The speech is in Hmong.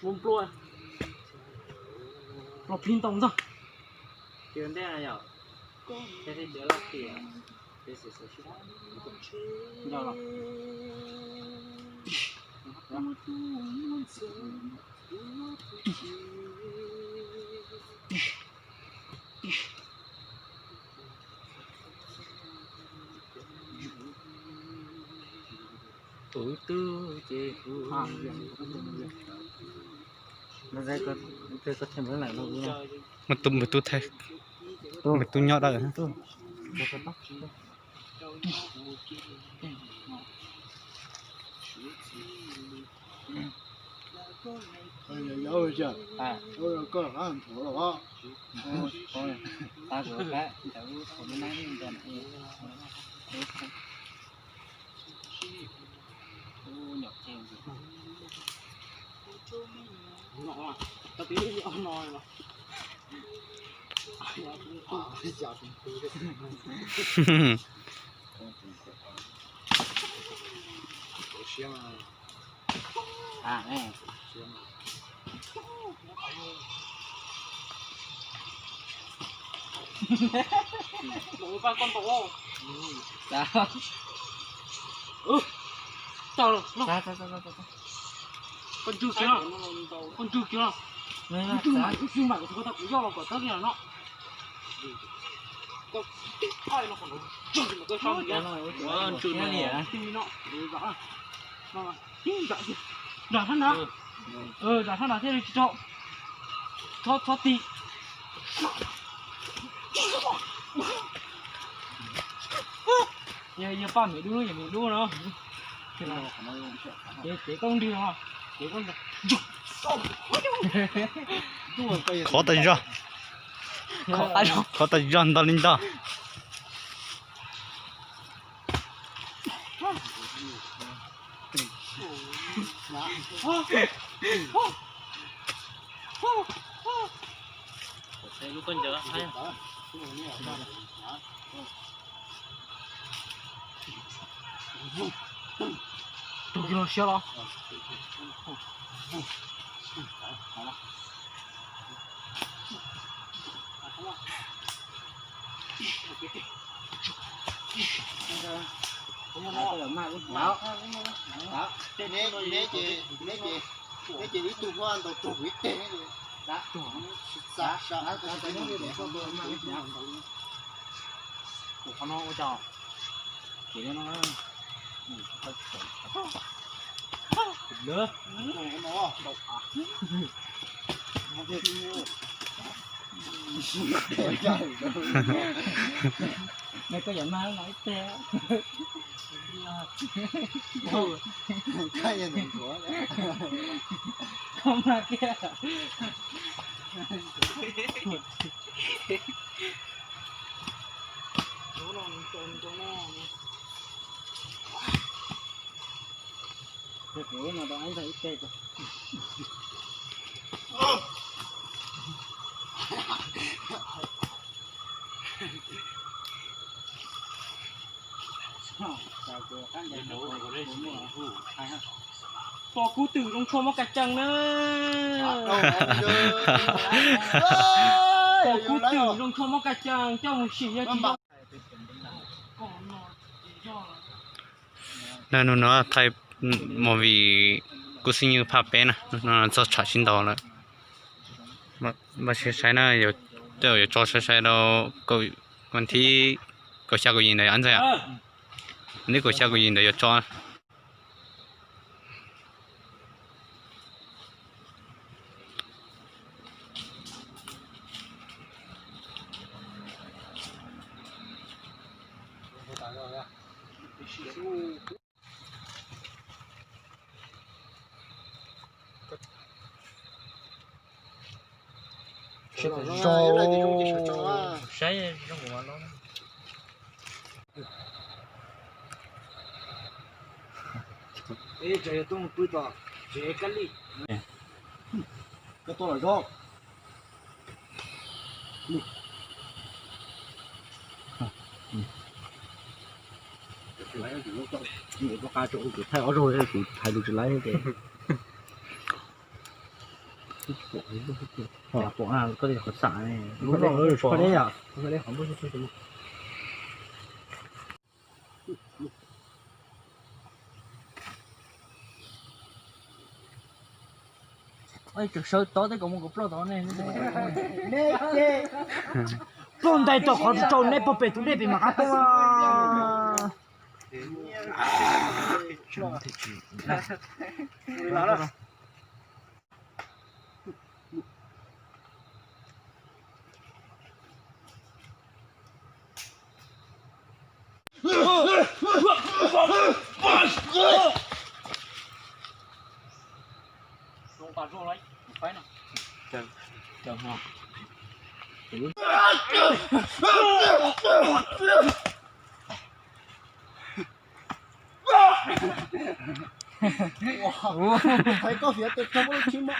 Npua nplua, los plig ntaus ntxog. Nco los. Tus twg ces hu. Mus tus, mus tus thaij, mus tus nyob dawm. Koj ntswg kiag no, koj ntswg kiag no. Kuv ntswg mas kuv tsis koj tau kuv yoj los kom tawb kiag no. Koj tib aim no kom nrov ntswg mas koj so ntxiv. Ntswg no tib li no, tib zam tiag. Zam sab nrad. Zam sab nrad thiaj li tsis tso. Txhob, txhob ti. Yog paj mem dub, yog mem dub no. Ces, ces koj nrig no, ces koj nrig. Khov tas zog, khov tas zog nto li nto. Tus kiag no siab los. Neb ces ib tug muab ntaus raug kuv ib teg. Qhov no ua cas? Koj yam mag no ib teg. Koj mag kiag. Pom kub twm zoo tshuaj mob kas cees na. Pom kub twm zoo tshuaj mob kas cees coj mus sim yog tsis zoo. Hnub no thaij movie Kub Xib Nywj phaj peb na, hnub no txog tshav sib ntaus lawm. Npaj siab saib na, tej zaum yuav tso sai sai rau kaum, vas thib kaum xya kaum yim ntawd yom Ab Ntxawg. Vas thib kaum xya kaum yim ntawd yuav tso. Saib zoo. Koj tuaj los zoo. Kuv qa rau kuv thaij ob zaug kuv hais lus tsis laib ces. Pom, pom koj li qhov xam ne, lub loj lub pom deb yom. Tseem sawv tod tej kom mus kom ploj tod ne. Ploj ntais tom qhov rau neb pog pem tus dej pem mam qab poob. Thaiv koj fiav tes koj muab lub tshib mog.